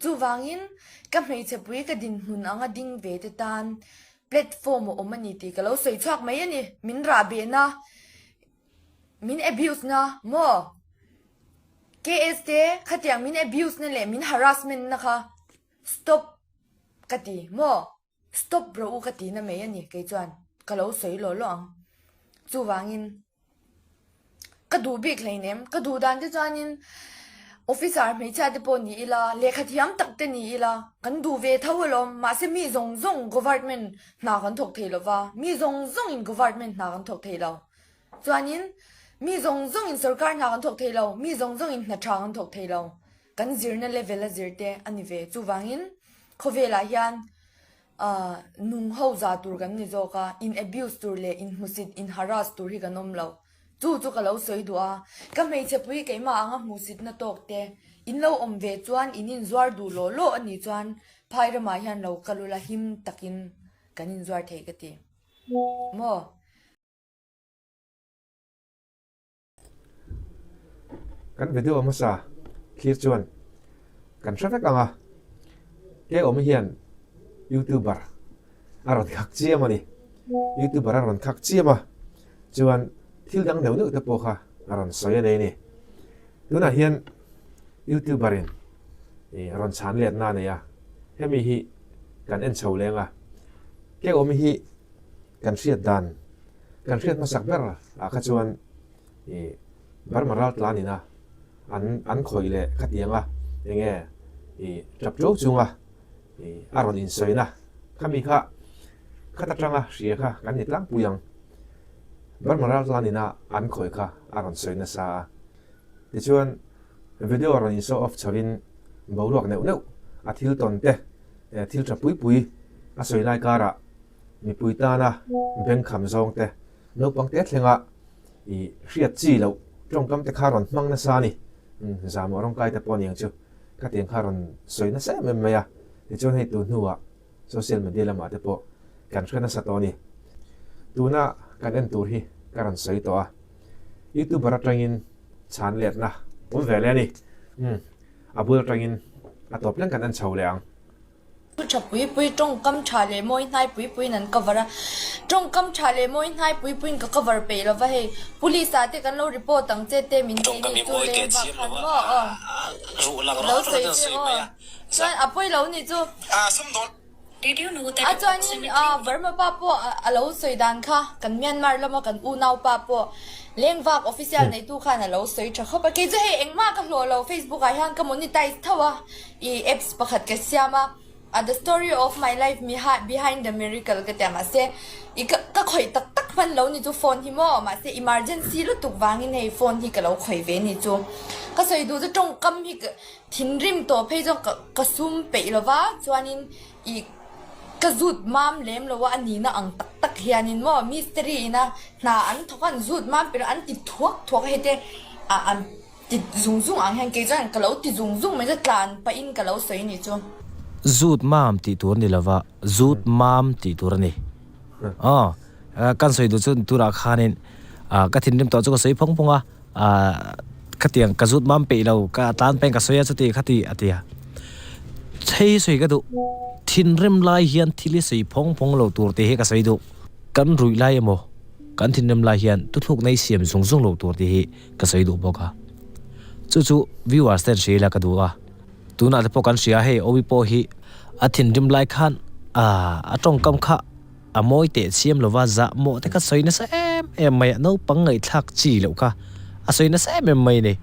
Chuvangin, ka hmeichhe pui ka dinhmun anga ding ve te tan platform a awm a ni tih ka lo sawi chhuak mai a ni. Min rahbehna, min abuse na maw? KS te khatiang min abuse na leh min harassment na kha stop ka ti maw? Stop rawh u ka ti na mai a ni kei chuan ka lo sawi law law ang. Chuvangin ka duh bik hleinem, ka duh dan te chuanin officer hmeichhia te pawh ni ila, lehkha thiam tak te ni ila kan duh ve tho alawm mahse mi zawng zawng government hna kan thawk thei lova, mi zawng zawngin government hna kan thawk thei lo. Chuanin mi zawng zawngin sorkar hna kan thawk thei lo, mi zawng zawngin hna tha kan thawk thei lo. Kan zirna level a zir te a ni ve. Chuvangin khawvelah hian nung ho za tur kan ni zawk a, in abuse tur leh in hmusit, in harass tur hi kan awm lo. Chu chu ka lo sawi duh a, ka hmeichhe pui keimah anga hmuhsitna tawk te in lo awm ve chuan in inzuar duh lawh lawh a nih chuan phai ramah hian lo kal ula him takin kan inzuar thei ka ti maw? Kan video hmasa thlir chuan kan hre vek ang a, Keawm hian youtuber a rawn khak chiam a ni. Youtuber a rawn khak chiam a, chuan thil dang neuh neuh te pawh kha a rawn sawi a nei a ni. Tunah hian youtuber in rawn chhan letna a nei a, hemi hi kan en chho leng a, Keawm hi kan hriat dan, kan hriat hmasak ber ah kha chuan ih Burma ral tlan ina an an khawih leh khatiang a enge ih tap ṭo chunga ih a rawn insawina khami kha khat atanga hria kha kan ni tlangpui ang. Burma ral tlan ina an khawih kha a rawn sawi nasa a. Tichuan video rawn in show off chho in boruak neuh neuh a thil tawn te thil tha pui pui a sawi lai karah mipui tana bengkham zawng te naupang te thlenga i hriat chi loh tawngkam te kha rawn hmang nasa a ni. Zamawh rawngkai te pawh a ni ang chu khatiang kha rawn sawi nasa em em mai a. Tichuan hei tun hnuah social media lamah te pawh kan hre nasa tawh a ni. Tuna kan en tur hi ka rawn sawi tawh a, youtuber atangin chhan letna awm ve leh a ni. A bul atangin a tawp thleng kan en chho leh ang. Thu tha pui pui tawngkam tha leh mawi hnai pui puiin an cover a, tawngkam tha leh mawi hnai pui puiin ka cover peih lo va hei, police ah te kan lo report ang che te min ti nih chu leng vak khan maw aw lo sawi che aw chuan a pawi lo nih chu. A chuanin Burma pa pawh a lo sawi dan kha kan Myanmar lama kan unau pa pawh lengvak official neitu khan a lo sawi tha khawp a, kei chu hei engmah ka hlawh lo Facebook ah hian ka monetize tho a i apps pakhat ka siam a, a the story of my life behind the miracle ka tia mahse i ka ka khawih tak tak hman lo ni chu phone hi maw mahse emergency lutuk vangin hei phone hi ka lo khawih ve ni chu ka sawi duh chu tawngkam hi ka Thinrim tawh phei chuan ka ka sum peih lo va, chuanin ih ka zut mam lem lo a, a nihna ang tak tak hianin maw mistiri ina hna an thawk a, an zut mam peih lo a, an ti thuak thuak a hete ah an ti zung zung ang hian kei chuan ka lo ti zung zung mai chu tlan pahin ka lo sawi nih chu. Zut mam tih tur ni lo va, zut mam tih tur a ni. Aw, kan sawi duh chu turah khanin ka thinrim tawh chu ka sawi phawng phawng a. Ahh khatiang ka zut mam peih lo ka tlan peng ka sawi a chuti khati a ti a. Hei hi sawi ka duh thinrim lai hian thil hi sawi phawng phawng lo tur tih hi ka sawi duh. Kan ruih lai emaw kan thinrim lai hian tuthluk nei siam zung zung lo tur tih hi ka sawi duh bawk a. Chu chu viewers ten hria ila ka duh a. Tunah te pawh kan hria hei Owi pawh hi a thinrim lai khan ahh a tawngkam kha A mawi teh chiam lova zah mawh te kha sawi nasa em em mai a, naupang ngaihthlak chi loh kha a sawi nasa em em mai a ni.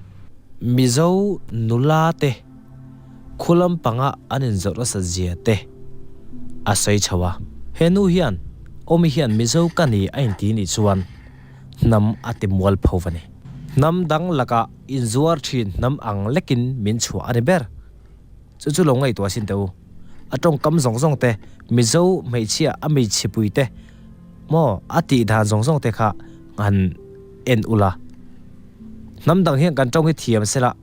Mizo nula te khu lampanga an inzawrh nasa zia te a sawi chho a. He nu hian Awmi hian Mizo ka ni a inti nih chuan hnam a ti mual pho va ni. Hnam dang lakah inzuar thin hnam ang lekin min chhuah a ni ber. Chu chu lo ngaihtuah sin teh u. A tawngkam zawng zawng te, Mizo hmeichhia a hmeichhipui te maw a tih dan zawng zawng te kha han en ula. Hnam dang hian kan tawng hi thiam se la,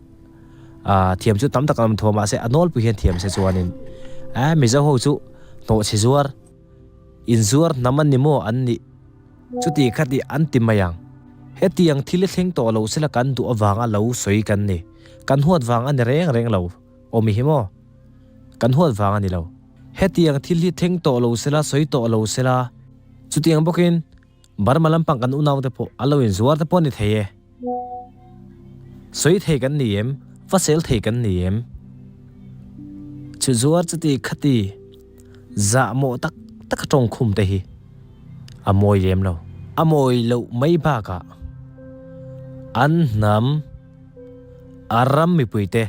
ah thiam chu tam tak an awm tho a mahse a nawlpui hian thiam se chuanin eh Mizo ho chu hnawhchhe zuar, inzuar hnam an ni maw an nih chuti kha tih an ti mai ang. Hetiang thil hi thleng tawh lo sela kan duh avanga lo sawi kan ni. Kan huat vang a ni reng reng lo. Awmi hi maw? Kan huat vang a ni lo. Hetiang thil hi thleng tawh lo sela, sawi tawh lo sela. Chutiang bawkin Burma lampang kan unaute pawh a lo inzuar te pawh a ni thei e. Sawi thei kan ni em? Va sel thei kan ni em? Chu zuar chuti khati zahmawh tak taka tawngkhum te hi a mawi lem lo. A mawi loh mai bakah an hnam, a ram mipuite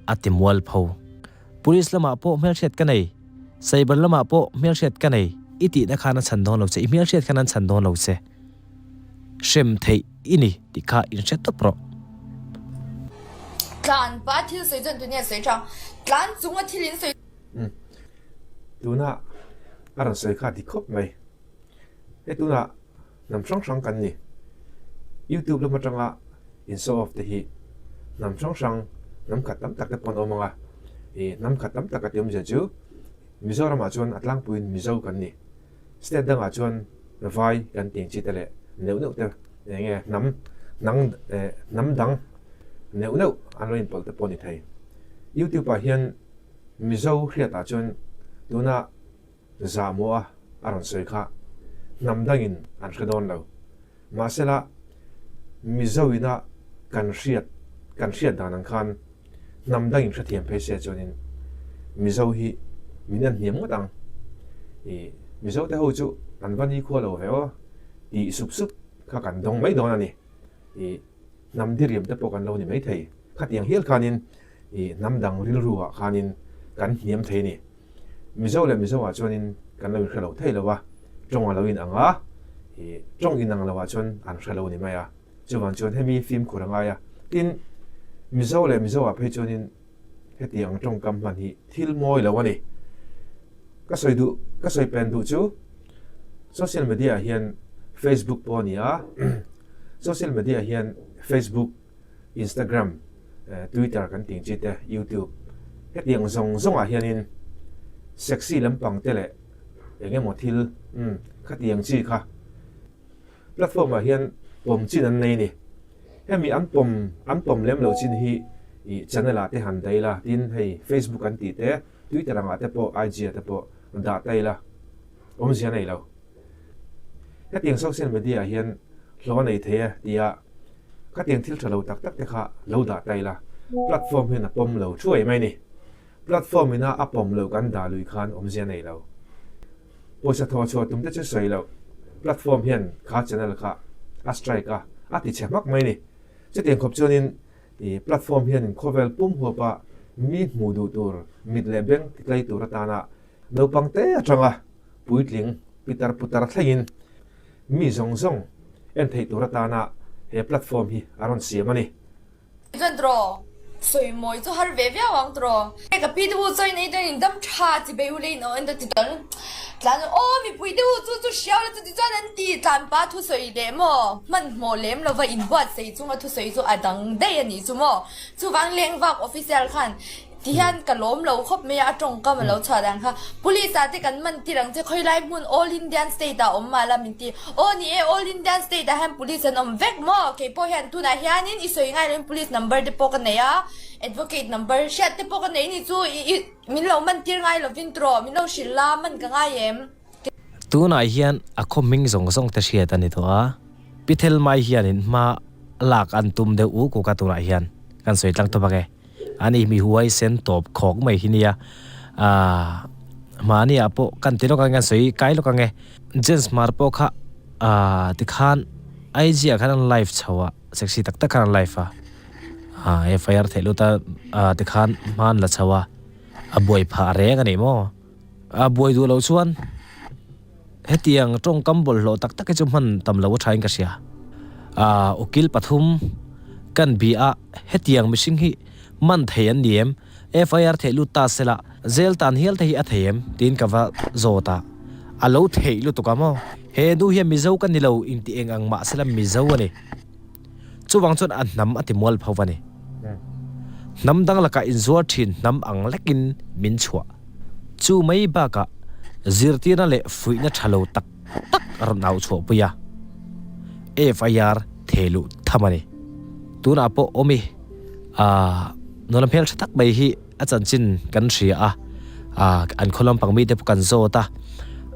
a ti mual pho. Police lamah pawh hmelhriat ka nei, cyber lamah pawh hmelhriat ka nei i tihna khan a chhan dawn lo che, i hmelhriat khan an chhan dawn lo che. Hrem theih i ni tih kha inhre tawp rawh. Tlan pa thil sawi chuan tuni a sawi tha. Tlan chunga thil in sawi. Umm. Tuna a rawn sawi kha dik khawp mai. Hei tunah hnam hrang hrang kan ni. Youtube lam atanga in show off te hi hnam hrang hrang, hnam khat tam tak te pawh an awm ang a. Ih hnam khat tam tak a ti awmzia chu Mizoramah chuan a tlangpuiin Mizo kan ni. State dangah chuan vai kan tih ang chi te leh neuh neuh te eng nge hnam hnang eh hnam dang neuh neuh an lo inpawlh te pawh a ni thei. Youtube ah hian Mizo hriatah chuan tuna zahmawh a a rawn sawi kha hnam dangin an hre dawn lo. Mahsela, Mizo ina kan hriat kan hriat dan ang khan hnam dangin hrethiam phei se chuanin Mizo hi min en hniam ngawt ang. I Mizo te ho chu an va nikhua lo ve aw tih sup sup kha kan dawng mai dawn a ni. I hnam diriam te pawh kan lo ni mai thei. Khatiang hial khanin i hnam dang rilru ah khanin kan hniam thei a ni. Mizo leh Mizo ah chuanin kan lo inhre lo thei lo a, tawng a lo in ang a, ih tawng in ang lo ah chuan an hre lo ni mai a, chuvang chuan hemi fimkhur a ngai a, tin Mizo leh Mizo ah phei chuanin hetiang tawngkam hman hi thil mawi lo a ni. Ka sawi duh, ka sawi pen duh chu social media ah hian Facebook pawh a ni a, social media ah hian Facebook, Instagram, Twitter kan tih ang chi te, YouTube hetiang zawng zawngah hianin sexy lampang te leh eng emaw thil umm khatiang chi kha platform ah hian pawm chin an nei a ni. Hemi an pawm an pawm lem lo chin hi ih channel ah te han daih ila tin hei Facebook an tih te Twitter angah te pawh IG ah te pawh dah ta ila awmzia a nei lo. Hetiang social media ah hian hlawh a nei thei e tia khatiang thil tha lo tak tak te kha lo dah ta ila platform hian a pawm lo thuai mai ni. Platform ina a pawm loh kan dah lui khan awmzia nei lo. Pawisa thaw chhuah tum te chu sawi loh platform hian kha channel kha a strike a, a ti chhe hmak mai ni. Chutiang khawp chuanin i platform hianin khawvel pum huapa mi hmuh duh tur mit leh beng titlai tur atana naupang te atanga puitling pitar putar thlengin mi zawng zawng en theih tur atana he platform hi a rawn siam a ni. Chuan tiraw, sawi mawi chu har ve viau ang tiraw. Ka pi te hu chawi nei chuan in dam tha chi bei u lei in aw en ta ti chuan tlan aw mipui te hu chu chu hriau la chuti chuan an ti tlan pa thusawi leh maw hmanhmawh lem lova inbuatsaih chunga thusawi chu a dang daih a nih chu maw chuvang lengvak official khan Ti hian ka lawm lo khawp mai a, a tawngkam a lo chhuah dan kha. Police ah te kan man tir ang che, khawi lai hmun All Indian State ah awm mah la min ti. Aw ni e, All Indian State ah hian Police an awm vek maw? Kei pawh hian tunah hianin i sawi ngai loin Police number te pawh ka nei a, Advocate number hriat te pawh ka nei ni chu i i min lo man tir ngai lovin tawh, min lo hrilh la, man ka ngai em? Tunah hian a khaw hming zawng zawng te hriat a ni tawh a, Pi Thelmai hianin hma lak an tum deuh uk uk a tunah hian kan sawi tlang tawp ang e. Ani mi huaisen tawp khawk mai hi nia. Aaa mahni ah pawh kan ti lawk ang e, kan sawi kai lawk ang e. Jens Hmar pawh kha aaa tikhan IG ah khan an live chho a, sexy tak tak khan an live a. Aaa FIR theih lut a aaa tikhan hma an la chho a, a buai phah reng a ni maw? A buai duh loh chuan hetiang tawngkam bawlhhlawh tak tak hi chu hman tam lo a thain ka hria. Aaa ukil pathum kan bih a, hetiang mihring hi man thei an ni em? FIR theih lut ta sela, zel tan hial te hi a thei em? tiin ka va zawt a, a lo theih lutuk a maw? He nu hian Mizo ka ni lo inti eng ang mah sela Mizo a ni. Chuvang chuan a hnam a ti mual pho va ni. Hnam dang lakah inzuar thin hnam ang lekin min chhuah. Chu mai bakah zirtirna leh fuihna tha lo tak tak a rawn au chhuahpui a, FIR theh luh tham a ni. Tunah pawh awmi, nula hmeltha tak mai hi a chanchin kan hria a. Ah an khaw lampang mite pawh kan zawt a,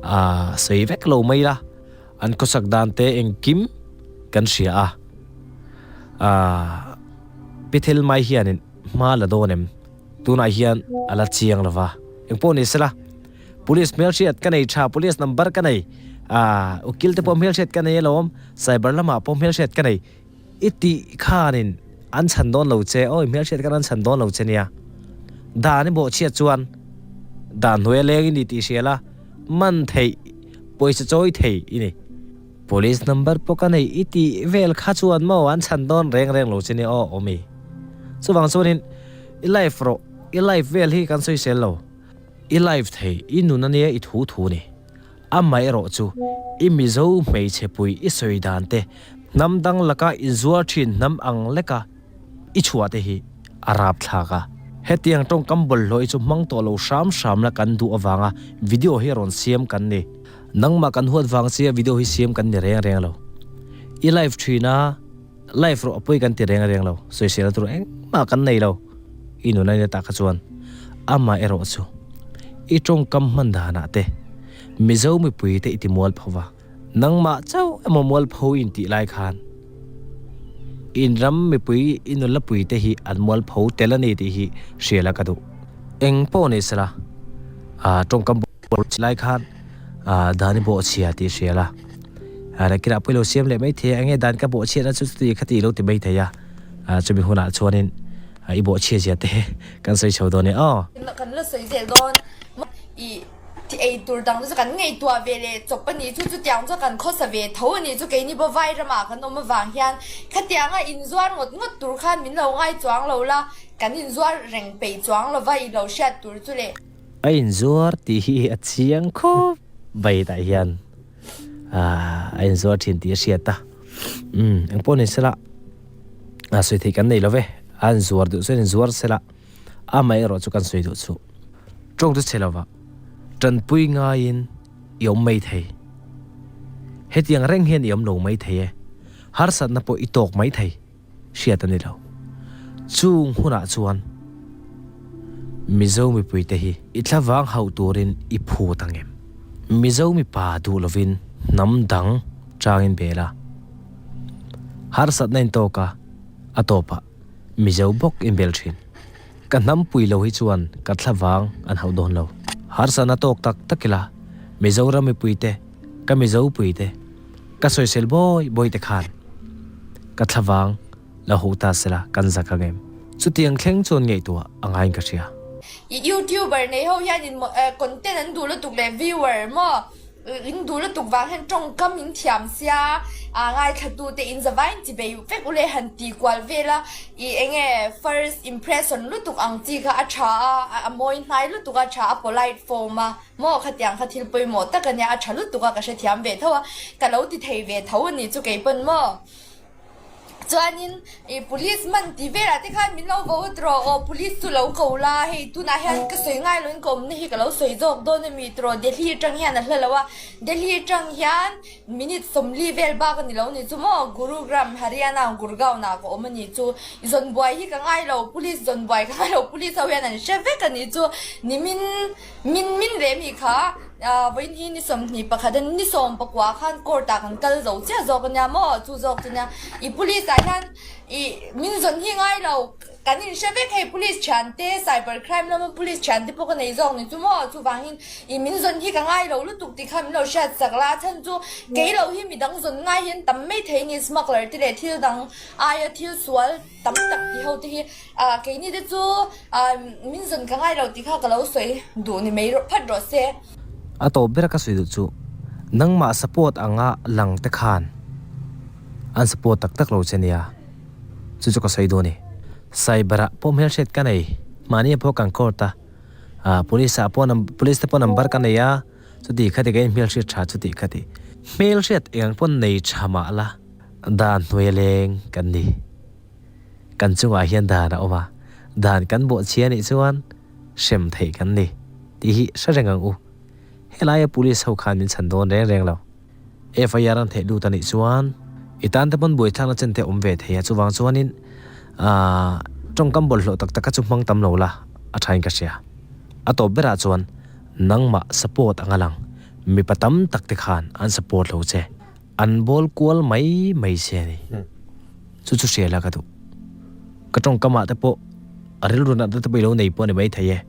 ah sawi vek lo mai la, an khawsak dan te engkim kan hria a. Ah Pi Thelmai hianin hma la dawn em? Tunah hian a la chiang lo va, engpawh ni sela Police hmelhriat ka nei tha, Police number ka nei, ah ukil te pawh hmelhriat ka nei alawm, cyber lamah pawh hmelhriat ka nei i tih khanin an chhan dawn lo che, awi hmelhriat khan an chhan dawn lo che nia. Dan i bawhchhiat chuan dan hnuai a leng i ni tih hria la, man theih, pawisa chawi thei i ni. Police number pawh ka nei i tih vel kha chuan maw an chhan dawn reng reng lo che nia aw awmi. Chuvang chuanin i life rawh, i life vel hi kan sawisel lo. I life thei, i nun ania i thu thu ni. Amaherawh chu i Mizo hmeichhe pui i sawi dan te, hnam dang laka inzuar thin hnam ang leka i chhuah te hi a rap thlak a. Hetiang tawngkam bawlhhlawh hi chu hmang tawh lo hram hram la kan duh avanga video hi rawn siam kan ni. Nangmah kan huat vang chia video hi siam kan ni reng reng lo. I live thin a, live rawh a pawi kan ti reng reng lo. Sawisel tur engmah kan nei lo. I nun a nia tak kha chuan amaherawh chu i tawngkam hman danah te Mizo mipui te i ti mualpho va, nangmah chauh emaw mualpho i intih lai khan in ram mipui i nunla pui te hi an mualpho tel a ni tih hi hria la ka duh. Eng pawh ni sela tawngkam lai khan dan i bawhchhia tih hria la, nakinah pawh i lo siam leh maithei a, enge dan ka bawhchhiatna chu chuti khati i lo ti maithei a, chumi hunah chuanin i bawhchhia zia te kan sawi chho dawn e aw. Kan la sawi zel dawn i ti ei tur dang chu kan ngaihtuah ve leh chawp a nih chu, chutiang chuan kan khawsa ve tho a nih chu, keini pawh vai ramah kan awm avang hian khatianga inzuar ngawt ngawt tur khan min lo ngai chuang lo la, kan inzuar reng peih chuang lova i lo hriat tur chu le. A inzuar tih hi a chiang khawp mai tah hian a inzuar thin tih a hriat a, umm engpawh ni sela a sawi theih kan nei lo ve, a inzuar duh chuan inzuar sela amaherawh chu kan sawi duh chu tawng chu chhe lova tanpui ngaiin i awm mai thei, hetiang reng hian i awm lo mai thei e, harsatna pawh i tawk mai thei. hriat a ni lo. Chung hunah chuan Mizo mipuite hi i thlavang hauh turin i phut ang em? Mizo mipa duh lovin hnam dang changin bel a, harsatna in tawk a, a tawpah Mizo bawk in bel thin. Ka hnam pui lo hi chuan ka thlavang an hauh dawn lo. Harsatna tawk tak tak ila Mizoram mipuite, ka Mizo puite, Ka sawisel bawi bawi te khan ka thlavang lo ho ta sela kan zak ang em? Chutiang thleng chuan ngaihtuah a ngaiin ka hria. I youtuber nei ho hian in content an duh lutuk leh viewer maw in duh lutuk vang hian tawngkam in thiam sia a ngaithla tu te in zavai in chibei vek ule han ti kual vel a i enge first impression lutuk ang chi kha a tha a a mawi hnai lutuk a tha a polite form a. Maw khatiang kha thil pawimawh tak a nia, a tha lutuk a, ka hrethiam ve tho a, ka lo ti thei ve tho a ni chu kei pawn maw. Chuanin i police man tih velah te khan min lo vote rawh aw, police chu lo ko la, hei tunah hian ka sawi ngai loin ka awmna hi ka lo sawi zawk dawn a mi tiraw, Delhi atang hian a hla lo a, Delhi atang hian minute 40 vel bak a ni lo ni chu maw, Gurugram, Haryana, Gurgaon ah ka awm a ni chu, i zawn buai hi ka ngai lo, police zawn buai ka ngai lo, police ho hian an hre vek a ni chu, nimin. Min min ve mi kha vawiin hi ni 21 a ni 19 khan court ah kan kal zo chiah zawk ania maw chu zawk chu nia i police ah hian i min zawn hi ngai lo kan in hre vek hei police thian te cyber crime lama police thian te pawh ka nei zawk ni chu maw chuvangin i min zawn hi ka ngai lo lutuk tih kha min lo hriat sak la a chhan chu kei lo hi midang zawn ngai hian tam mai thei ni smuggler te leh thil dang aia thil sual Tam tak tih ho te hi keini te chu min zawn ka ngai lo tih kha ka lo sawi duh ni mai rawh phat rawh se. A tawp ber ka sawi duh chu nangmah support anga lang te khan an support tak tak lo che nia chu chu ka sawi duh a ni. Cyber ah pawh hmelhriat ka nei mahni pawh kan court a police ah pawh police te pawh number ka nei a chuti khati ka inhmelhriat tha chuti khati hmelhriat eng pawn nei tha mah la. Dan hnuai leng kan ni. Kan chungah hian dan a awm a, dan kan bawhchhia nih chuan hrem theih kan ni tih hi hre reng ang u. Helaia police ho khan min chhan dawn reng reng lo. FIR an theih lut a nih chuan i tan te pawn buaithlakna chen te awm ve thei a, chuvang chuanin tawngkam bawlhhlawh tak tak kha chu hmang tam lo la a thain ka hria. A tawp berah chuan nangmah support anga lang mipa tam tak te khan an support lo che. An bawl kual mai mai che a ni. Chu chu hria la ka duh. Ka tawngkamah te pawh a rilru natna te pawh i lo nei pawh a ni maithei e.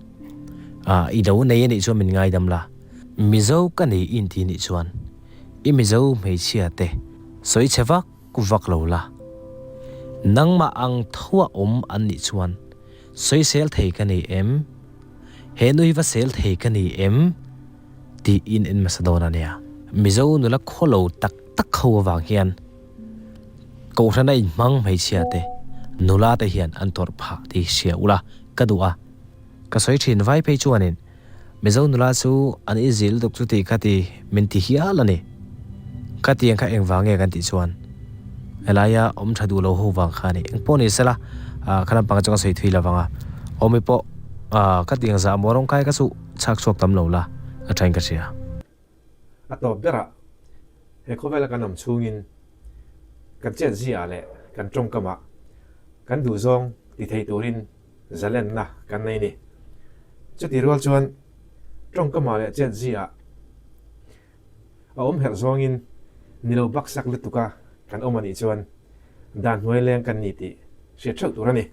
Ah, i lo nei a nih chuan min ngaidam la. Mizo ka nei i inti nih chuan i Mizo hmeichhia te sawi chhe vak vak lo la. Nangmah ang tho a awm an nih chuan sawisel thei ka nei em? He nu hi va sel thei ka ni em? Tiin en hmasa dawn a nia. Mizo nula khawlo tak tak ho avang hian Kohhrana inhmang hmeichhia te, nula te hian an tawrh phah tih hria ula ka duh a. Ka sawi thin vai phei chuanin Mizo nula chu an i zil duk chu tih kha ti min ti hial a ni. Ka tiang kha engvang nge kan tih chuan helaia awm tha duh lo ho vang kha a ni. Engpawh ni sela kha lampang chu ka sawi thui lo vang a, awmi pawh ka tiang zah maw rawng kai kha chu chhak chhuak tam lo la a thain ka hria. A tawp berah he khawvela kan awm chhungin kan chetziah leh kan tawngkamah kan duhzawng ti thei turin zalenna kan nei ni. Chutih rual chuan tawngkamah leh chetziah a awm herh zawngin ni lo baksak lutuka kan awm a nih chuan dan hnuai leng kan ni tih hriat theuh tur a ni.